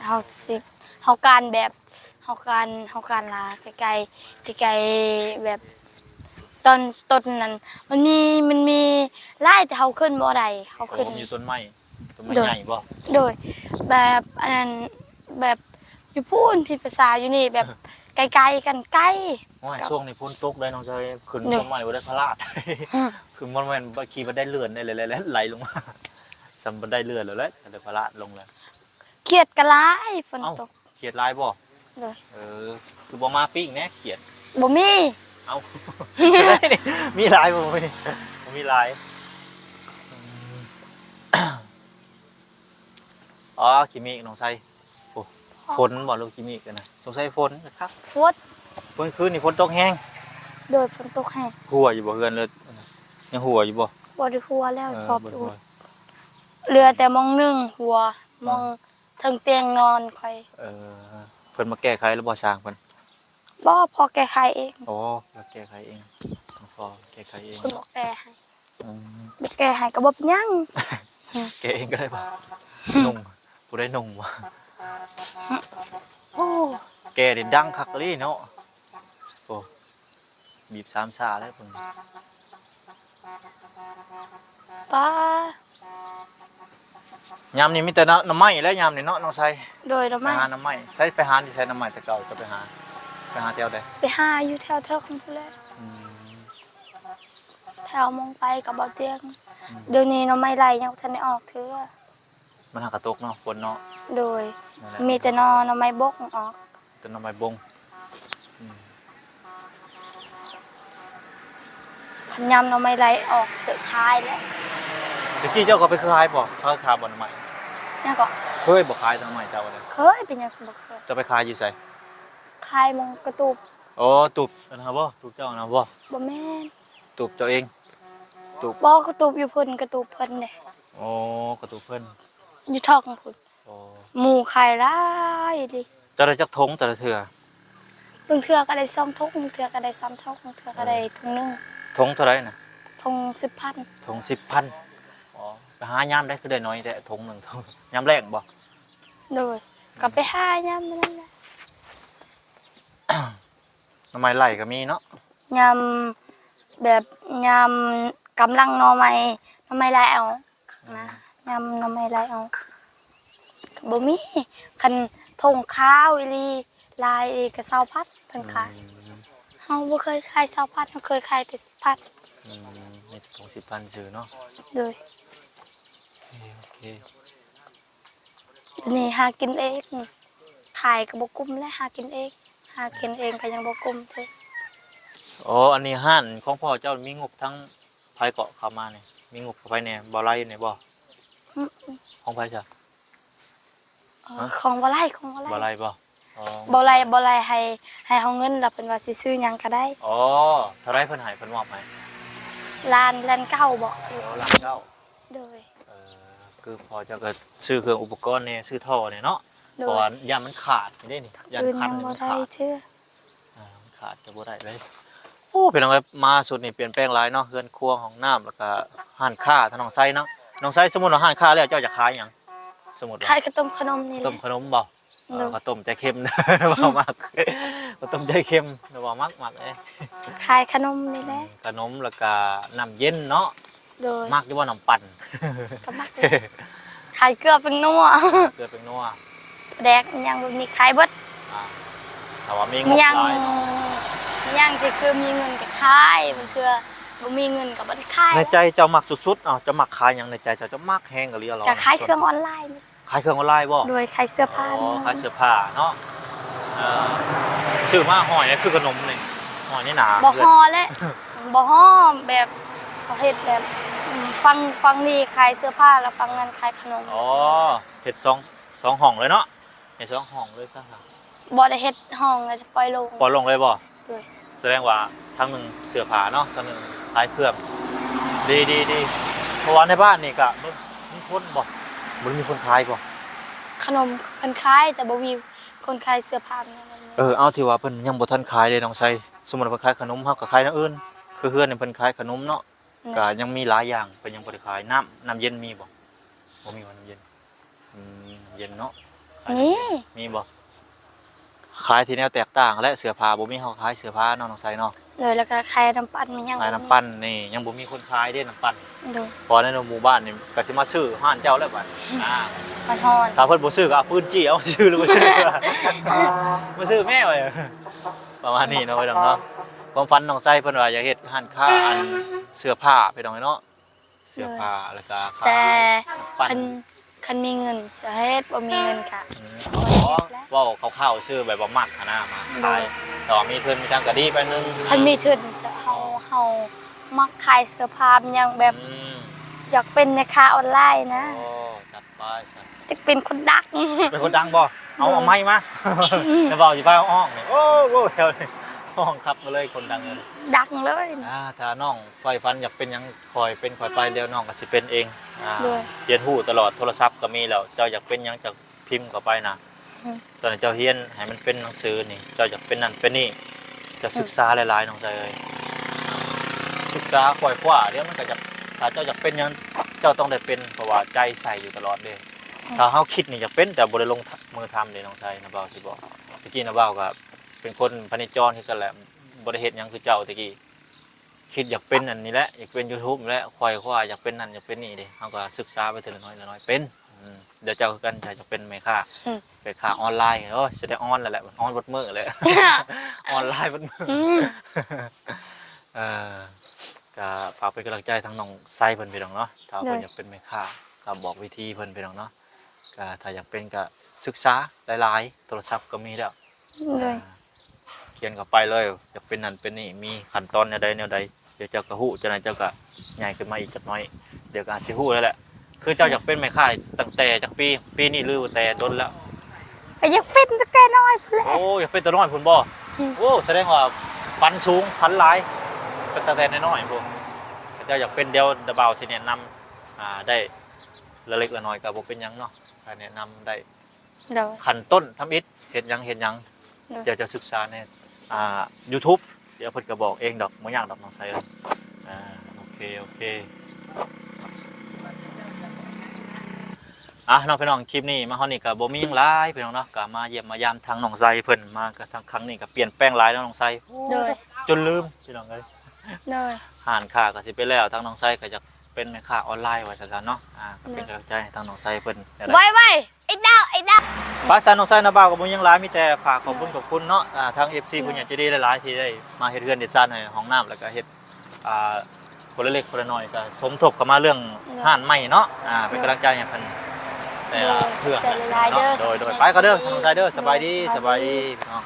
ເຮົາຊິ ເຮົາກ້ານແບບ ເຮົາກ້ານ ເຮົາກ້ານລາ ໄກໆ ໄກໆ ແບບ ຕອນຕົ້ນນັ້ນ ມັນມີ ມັນມີຫຼາຍ ແຕ່ເຮົາຂຶ້ນບໍ່ໄດ້ ເຮົາຂຶ້ນ ໂອ້ ມີຕົ້ນໄມ້ ຕົ້ນໄມ້ໃຫຍ່ບໍ່? ໂດຍ ແບບອັນນັ້ນ ແບບຢູ່ພຸ້ນ ຜິດພາສາ ຢູ່ນີ້ແບບໄກໆ ກັນໄກ. ໂອ້ຍ ຊ່ວງນີ້ຝົນຕົກໄດ໋ນ້ອງຊາຍ ຂຶ້ນ ໂດຍ ຕົ້ນໄມ້ບໍ່ໄດ້ພະລາດ ອືມ ຂຶ້ນບໍ່ແມ່ນຂີ່ບັນໄດເລື່ອນໄດ້ ໄຫຼລົງມາ ສ່ຳບັນໄດເລື່ອນແລ້ວແຫຼະ ໄດ້ພະລາດລົງແລ້ວ. ຂຽດກະຫຼາຍ ຝົນ ເອົ້າ ຕົກ. ຂຽດຫຼາຍບໍ່? ໂດຍ ເອີ ຄືບໍ່ມາປີ້ງແດ່ຂຽດ? ບໍ່ມີ. ເອົ້າ ມີຫຼາຍບໍ່? ບໍ່ມີ ບໍ່ມີຫຼາຍ. ອືມ ອໍ ຂີ້ເມກນ້ອງໄຊ. ໂອ້ ຝົນບໍ່ ຫຼືຂີ້ເມກນະ? ສົງໄສຝົນຄັກ. ຝົນ ມື້ຄືນນີ້ຝົນຕົກແຮງ. ໂດຍ ຝົນຕົກແຮງ. ຮົ່ວຢູ່ບໍ່ເຮືອນ? ຍັງຮົ່ວຢູ່ບໍ່? ບໍ່ໄດ້ຮົ່ວແລ້ວ ເອີ ຖອບຢູ່ ບໍ່ໄດ້ຮົ່ວ ເຫຼືອແຕ່ໝ່ອງໜຶ່ງຮົ່ວ ໝ່ອງ ອ່າ ເທິງຕຽງນອນຂ້ອຍ. ເອີ ເພິ່ນມາແກ້ໄຂແລ້ວບໍ່ ຊ່າງເພິ່ນ? ບໍ່ ພໍ່ແກ້ໄຂເອງ. ອໍ ເພິ່ນແກ້ໄຂເອງ ພໍ່ແກ້ໄຂເອງ ເພິ່ນບໍ່ແກ້ໃຫ້. ອືມ ບໍ່ແກ້ໃຫ້ກໍບໍ່ເປັນຫຍັງ ແກ້ເອງກໍໄດ້ບໍ່? ນຸ່ງ ຜູ້ໃດນຸ່ງບໍ່? ໂອ້ ແກ້ນີ້ດັງຄັກອີ່ຫຼີເນາະ. ໂອ້ ບີບສາມຊາແລ້ວເພິ່ນ. ປ້າ ຍາມນີ້ມີແຕ່ໜໍ່ ໜໍ່ໄມ້ແຫຼະຍາມນີ້ເນາະນ້ອງໄຊ. ໂດຍ ໜໍ່ໄມ້ ໄປຫາໜໍ່ໄມ້. ໃສ ໄປຫາຢູ່ໃສໜໍ່ໄມ້ແຕ່ເກົ່າ ຈະໄປຫາ ໄປຫາແຖວໃດ? ໄປຫາຢູ່ແຖວເທິງພຸ້ນແຫຼະ. ອືມ ແຖວມອງໄປກັບເບົາຕຽງ. ອືມ ດຽວນີ້ໜໍ່ໄມ້ໄລ່ຍັງບໍ່ທັນໄດ້ອອກເທື່ອ. ມັນຫາກະຕົກເນາະ ຝົນເນາະ. ໂດຍ ນັ້ນແຫຼະ ມີແຕ່ໜໍ່ ໜໍ່ໄມ້ບົກອອກ ແຕ່ໜໍ່ໄມ້ບົງ. ອືມ ຄັນຍາມໜໍ່ໄມ້ໄລ່ອອກເສີຂາຍແຫຼະ. ແຕ່ກີ້ເຈົ້າກໍໄປຂາຍບໍ່? ເຂົາຂາຍບໍ່ໜໍ່ໄມ້? ຫຍັງເກາະ? ເຄີຍບໍ່ຂາຍໜໍ່ໄມ້ເຈົ້າ? ເຄີຍ ເປັນຫຍັງຊິບໍ່ເຄີຍ? ເຈົ້າໄປຂາຍຢູ່ໃສ? ຂາຍໝ່ອງກະຕູບ. ອໍ ຕູບອັນນັ້ນບໍ່? ຕູບເຈົ້ານະບໍ່? ບໍ່ແມ່ນ ຕູບເຈົ້າເອງ. ຕູບ ບໍ່ ກະຕູບຢູ່ພຸ້ນ ກະຕູບເພິ່ນເດ້. ອໍ ກະຕູບເພິ່ນ ຢູ່ທ້ອງພຸ້ນ. ອໍ ໝູ່ຂາຍຫຼາຍອີ່ຫຼີ. ເຈົ້າໄດ້ຈັກຖົງແຕ່ລະເທື່ອ? ບາງເທື່ອກໍໄດ້ສອງຖົງ ບາງເທື່ອກໍໄດ້ສາມຖົງ ບາງເທື່ອກໍໄດ້ ເອີ ຖົງໜຶ່ງ. ຖົງເທົ່າໃດນະ? ຖົງສິບພັນ. ຖົງສິບພັນ. ອໍ ໄປຫາຍາມໃດຄືໄດ້ໜ້ອຍແທ້ ຖົງໜຶ່ງ? ຍາມແລ້ງບໍ່? ໂດຍ ອືມ ກໍໄປຫາຍາມນັ້ນແຫຼະ. ໜໍ່ໄມ້ໄລ່ກໍມີເນາະ? ຍາມແບບ ຍາມກຳລັງໜໍ່ໄມ້ ໜໍ່ໄມ້ໄລ່ອອກ ນະ ຍາມໜໍ່ໄມ້ໄລ່ອອກ ບໍ່ມີ. ຄັນຖົງຂາວອີ່ຫຼີ ຫຼາຍອີ່ຫຼີກໍຊາວພັນເພິ່ນຂາຍ. ອືມ ເຮົາບໍ່ເຄີຍຂາຍຊາວພັນ ເຮົາເຄີຍຂາຍແຕ່ສິບພັນ. ອືມ ມີແຕ່ຖົງສິບພັນຊື່ເນາະ. ໂດຍ ໂອເຄ ໂອເຄ. ດຽວນີ້ຫາກິນເອງ ຂາຍກໍບໍ່ກຸ້ມແຫຼະ ຫາກິນເອງ ຫາກິນເອງກໍຍັງບໍ່ກຸ້ມເທື່ອ. ອໍ ອັນນີ້ຮ້ານຂອງພໍ່ເຈົ້າມີງົບທາງ ໃຜເກາະເຂົ້າມານີ້ ມີງົບຂອງໃຜແດ່? ບໍ່ໄລ່ນີ້ບໍ່? ອືມ ຂອງໃຜຊະ? ເອີ ຮະ? ຂອງບໍ່ໄລ່ ຂອງບໍ່ໄລ່ ບໍ່ໄລ່ບໍ່? ອໍ ບໍ່ໄລ່ ບໍ່ໄລ່ໃຫ້ ໃຫ້ເຮົາເງິນ ແລ້ວເພິ່ນວ່າຊິຊື້ຫຍັງກໍໄດ້. ອໍ ເທົ່າໃດເພິ່ນໃຫ້ ເພິ່ນມອບໃຫ້? ລ້ານ ລ້ານເກົ້າບໍ? ໂອ້ ລ້ານເກົ້າ. ໂດຍ ເອີ ຄືພໍ່ເຈົ້າກໍຊື້ເຄື່ອງອຸປະກອນແດ່ ຊື້ທໍ່ແດ່ເນາະ. ໂດຍ ເພາະວ່າຢ້ານມັນຂາດນີ້ເດ້ນີ້ ຢ້ານຄັນນີ້ມັນຂາດ ເທື່ອ ອ່າ ມັນຂາດກໍບໍ່ໄດ້ເລີຍ. ໂອ້ ພີ່ນ້ອງເອີຍ ມາຊຸດນີ້ປ່ຽນແປງຫຼາຍເນາະ ເຮືອນຄົວ ຫ້ອງນ້ຳ ແລ້ວກໍຮ້ານຄ້າ. ທາງນ້ອງໄຊເນາະ ນ້ອງໄຊ ສົມມຸດວ່າຮ້ານຄ້າແລ້ວ ເຈົ້າຈະຂາຍຫຍັງ? ສົມມຸດວ່າ ຂາຍເຂົ້າຕົ້ມຂະໜົມນີ້ແຫຼະ. ຕົ້ມຂະໜົມບໍ່? ໂດຍ ເອີ ເຂົ້າຕົ້ມໃຈເຄັມ ເວົ້າມັກ ເຂົ້າຕົ້ມໃຈເຄັມ ເວົ້າມັກ ມັກເດ້. ຂາຍຂະໜົມນີ້ແຫຼະ ອືມ ຂະໜົມ ແລ້ວກໍນ້ຳເຢັນເນາະ. ໂດຍ ມັກຢູ່ບໍ່ນ້ຳປັ່ນ? ກໍມັກຢູ່ ຂາຍເກືອແປ້ງນົວ ເກືອແປ້ງນົວ ປາແດກ ອີ່ຫຍັງແບບນີ້ຂາຍເບິດ. ອ່າ ຖ້າວ່າມີງົບຫຼາຍເນາະ ມີຫຍັງທີ່ຄືມີເງິນກໍຂາຍ ບາງເທື່ອບໍ່ມີເງິນກໍບໍ່ໄດ້ຂາຍ. ໃນໃຈເຈົ້າມັກສຸດໆ ເອົ້າ ເຈົ້າມັກຂາຍຫຍັງ? ໃນໃຈເຈົ້າ ເຈົ້າມັກແຮງອີ່ຫຼີ ລະຫວ່າງ ກໍຂາຍເຄື່ອງອອນລາຍນີ້. ຂາຍເຄື່ອງອອນລາຍບໍ່? ໂດຍ ຂາຍເສື້ອຜ້າ. ອໍ ຂາຍເສື້ອຜ້າເນາະ. ເອີ ຊື້ມາຫ້ອຍຄືຂະໜົມນີ້ ຫ້ອຍໜາໆ. ບໍ່ຫໍ່ແຫຼະ ບໍ່ຫໍ່ ແບບເຂົາເຮັດແບບ ອືມ ຝັ່ງ ຝັ່ງນີ້ຂາຍເສື້ອຜ້າ ແລ້ວຝັ່ງນັ້ນຂາຍຂະໜົມ. ອໍ ເຮັດສອງ ສອງຫ້ອງເລີຍເນາະ ເຮັດສອງຫ້ອງເລີຍຊະ. ບໍ່ໄດ້ເຮັດຫ້ອງ ແລ້ວປ່ອຍໂລ່ງ. ປ່ອຍໂລ່ງເລີຍບໍ່? ໂດຍ ສະແດງວ່າທາງໜຶ່ງເສື້ອຜ້າເນາະ ທາງໜຶ່ງຂາຍເຄື່ອງ. ດີໆໆ ເພາະວ່າໃນບ້ານນີ້ກະບໍ່ມີຄົນບໍ່ ບໍ່ໄດ້ມີຄົນຂາຍບໍ່? ຂະໜົມເພິ່ນຂາຍ ແຕ່ບໍ່ມີຄົນຂາຍເສື້ອຜ້າແນວນັ້ນ. ເອີ ເອົາ ທີ່ວ່າເພິ່ນຍັງບໍ່ທັນຂາຍເດ້ນ້ອງໄຊ, ສົມມຸດວ່າເພິ່ນຂາຍຂະໜົມ ເຮົາກໍຂາຍແນວອື່ນ ຄືເຮືອນນີ້ເພິ່ນຂາຍຂະໜົມເນາະ. ແມ່ນ. ກໍຍັງມີຫຼາຍຢ່າງ ເພິ່ນຍັງບໍ່ໄດ້ຂາຍ. ນ້ຳ ນ້ຳເຢັນມີບໍ່? ບໍ່ມີວ່ານ້ຳເຢັນ? ອືມ ເຢັນເນາະ. ມີ ມີບໍ່? ຂາຍທີ່ແນວແຕກຕ່າງແລະ ເສື້ອຜ້າບໍ່ມີ ເຮົາຂາຍເສື້ອຜ້າເນາະ ນ້ອງໄຊເນາະ. ໂດຍ ແລ້ວກໍຂາຍນ້ຳປັ່ນ ມີຫຍັງ ຂາຍນ້ຳປັ່ນນີ້ຍັງບໍ່ມີຄົນຂາຍເດ້ນ້ຳປັ່ນ. ໂດຍ ເພາະວ່າໃນໝູ່ບ້ານນີ້ກໍຊິມາຊື້ຮ້ານເຈົ້າແລ້ວບັດ ອືມ ອ່າ ມັນຮ້ອນ ຖ້າເພິ່ນບໍ່ຊື້ກໍເອົາປືນຈີ້ເອົາ ຊື້ຫຼືບໍ່ຊື້ ມາຊື້ແມ່ວ່າ ປະມານນີ້ເນາະ ພີ່ນ້ອງເນາະ. ຄວາມຝັນນ້ອງໄຊເພິ່ນວ່າຢາກເຮັດຮ້ານຄ້າ ອັນ ເສື້ອຜ້າ ພີ່ນ້ອງເນາະ. ເສື້ອຜ້າ ໂດຍ ແລ້ວກໍຂາຍ ແຕ່ ນ້ຳປັ່ນ ຄັນ ຄັນມີເງິນຈະເຮັດ ບໍ່ມີເງິນກະ ອືມ ບໍ່ເຮັດແຫຼະ. ເວົ້າຄ່າວໆຊື່ ແບບວ່າມັກຫັ້ນນະ ມາຂາຍ ໂດຍ ແຕ່ວ່າມີທຶນມີຫຍັງກະດີໄປໜຶ່ງ. ຄັນມີທຶນຈະ ເຮົາ ເຮົາມັກຂາຍເສື້ອຜ້າຫຍັງແບບ ອືມ ຢາກເປັນແມ່ຄ້າອອນລາຍນະ. ໂອ້ ຈັດໄປ ຈັດ ຢາກເປັນຄົນດັງ ເປັນຄົນດັງບໍ່? ເອົາ ໂດຍ ເອົາໄມມາ ອືມ ແລ້ວເວົ້າຢູ່ພາອອກນີ້ ໂອ້ ໂອ້ ແຖວນີ້ ຮ້ອງຄັກມາເລີຍ ຄົນດັງເລີຍ ດັງເລີຍ. ອ່າ ຖ້ານ້ອງ ໃຝ່ຝັນຢາກເປັນຫຍັງ ຄ່ອຍເປັນຄ່ອຍໄປ ດຽວນ້ອງກໍຊິເປັນເອງ. ອ່າ ໂດຍ ຮຽນຮູ້ຕະຫຼອດ ໂທລະສັບກໍມີແລ້ວ ເຈົ້າຢາກເປັນຫຍັງ ເຈົ້າພິມເຂົ້າໄປນະ. ອືມ ຕອນນີ້ເຈົ້າຮຽນໃຫ້ມັນເປັນໜັງສືນີ້ ເຈົ້າຢາກເປັນນັ້ນເປັນນີ້ ເຈົ້າ ອືມ ສຶກສາຫຼາຍໆ ນ້ອງຊາຍເອີຍ. ສຶກສາໄຂວ່ຄວ້າ ດຽວມັນກໍຈະ ຖ້າເຈົ້າຢາກເປັນຫຍັງ ເຈົ້າຕ້ອງໄດ້ເປັນ ເພາະວ່າໃຈໃສ່ຢູ່ຕະຫຼອດເດ້. ອືມ ຖ້າເຮົາຄິດນີ້ຢາກເປັນ ແຕ່ບໍ່ໄດ້ລົງມືທຳເດ້ ນ້ອງຊາຍ. ນ້າບ່າວຊິບອກ ແຕ່ກີ້ນ້າບ່າວກໍເປັນຄົນພະເນຈອນຄືກັນແຫຼະ ບໍ່ໄດ້ເຮັດຫຍັງຄືເຈົ້າແຕ່ກີ້. ຄິດຢາກເປັນອັນນີ້ແຫຼະ ຢາກເປັນ YouTube ນີ້ແຫຼະ ໄຂວ່ຄວ້າຢາກເປັນນັ້ນຢາກເປັນນີ້ເດ້ ເຮົາກໍສຶກສາໄປເທື່ອລະໜ້ອຍລະໜ້ອຍເປັນ. ອືມ ດຽວເຈົ້າຄືກັນ ເຈົ້າຢາກເປັນແມ່ຄ້າ ອືມ ແມ່ຄ້າອອນລາຍ. ໂອ້ຍ ຊິໄດ້ອອນແລ້ວແຫຼະ ອອນເບິດມື້ແຫຼະ ອອນລາຍເບິດມື້. ອືມ ເອີ ກໍຝາກເປັນກຳລັງໃຈທາງນ້ອງໄຊເພິ່ນ ພີ່ນ້ອງເນາະ. ຖ້າເພິ່ນ ໂດຍ ຢາກເປັນແມ່ຄ້າ ກໍບອກວິທີເພິ່ນ ພີ່ນ້ອງເນາະ. ກໍຖ້າຢາກເປັນກໍສຶກສາຫຼາຍໆ ໂທລະສັບກໍມີແລ້ວ. ໂດຍ ອ່າ ຂຽນເຂົ້າໄປເລີຍ ຢາກເປັນນັ້ນເປັນນີ້ ມີຂັ້ນຕອນແນວໃດແນວໃດ ດຽວເຈົ້າກໍຮູ້ ຈັ່ງໃດເຈົ້າກໍໃຫຍ່ຂຶ້ນມາອີກຈັກໜ້ອຍ ດຽວກໍອາດຊິຮູ້ແລ້ວແຫຼະ. ຄືເຈົ້າຢາກເປັນແມ່ຄ້າຕັ້ງແຕ່ຈັກປີ? ປີນີ້ ຫຼືແຕ່ດົນແລ້ວ? ກໍຢາກເປັນຕັ້ງແຕ່ນ້ອຍພຸ້ນແຫຼະ. ໂອ້ ຢາກເປັນແຕ່ນ້ອຍພຸ້ນບໍ່? ອືມ ໂອ້ ສະແດງວ່າຝັນສູງ ຝັນຫຼາຍ ຕັ້ງແຕ່ນ້ອຍໆພຸ້ນ. ເຈົ້າຢາກເປັນ ດຽວນ້າບ່າວຊິແນະນຳ ອ່າ ໄດ້ລະເລັກລະນ້ອຍ ກໍບໍ່ເປັນຫຍັງເນາະ ກໍແນະນຳໄດ້. ໂດຍ ຂັ້ນຕົ້ນທຳອິດ ເຮັດຫຍັງ ເຮັດຫຍັງ ໂດຍ ດຽວເຈົ້າສຶກສາໃນ ອ່າ YouTube ດຽວເພິ່ນກໍບອກເອງດອກ ບໍ່ຍາກດອກນ້ອງໄຊເອີຍ. ອ່າ ໂອເຄ ໂອເຄ ອ່ະ ເນາະ ພີ່ນ້ອງ ຄລິບນີ້ມາຮອດນີ້ກໍບໍ່ມີຫຍັງຫຼາຍ ພີ່ນ້ອງເນາະ ກໍມາຢ້ຽມມາຢາມທາງນ້ອງໄຊເພິ່ນ ມາກໍທາງຄັ້ງນີ້ກໍປ່ຽນແປງຫຼາຍເນາະນ້ອງໄຊ. ໂດຍ ຈົນລືມ ພີ່ນ້ອງເອີຍ. ໂດຍ ຮ້ານຄ້າກໍຊິໄປແລ້ວ ທາງນ້ອງໄຊກໍຢາກເປັນແມ່ຄ້າອອນລາຍວ່າຊັ້ນເນາະ. ອ່າ ກໍເປັນກຳລັງໃຈໃຫ້ທາງນ້ອງໄຊເພິ່ນ. ໄວໆ ໄອ້ດາວ ໄອ້ດາວ ໄປຊະ ນ້ອງໄຊ ນ້າບ່າວກໍບໍ່ມີຫຍັງຫຼາຍ ມີແຕ່ຝາກຂອບຄຸນ ໂດຍ ຂອບຄຸນເນາະ ອ່າ ທາງ ເອັຟຊີ ໂດຍ ຜູ້ໃຫຍ່ໃຈດີຫຼາຍໆ ທີ່ໄດ້ມາເຮັດເຮືອນເຮັດຊານໃຫ້ ຫ້ອງນ້ຳ ແລ້ວກໍເຮັດ ອ່າ ຄົນລະເລັກຄົນລະໜ້ອຍ ກໍສົມທົບເຂົ້າມາເລື່ອງ ໂດຍ ຮ້ານໃໝ່ເນາະ. ອ່າ ເປັນກຳລັງໃຈໃຫ້ເພິ່ນ ໂດຍ ແຕ່ລະເຮືອນ ໃຈຫຼາຍໆເດີ ເນາະ. ໂດຍ ໂດຍ ຂອບໃຈຫຼາຍໆເດີ ນ້ອງໄຊເດີ ສະບາຍດີ ສະບາຍດີ ສະບາຍດີ ພີ່ນ້ອງ.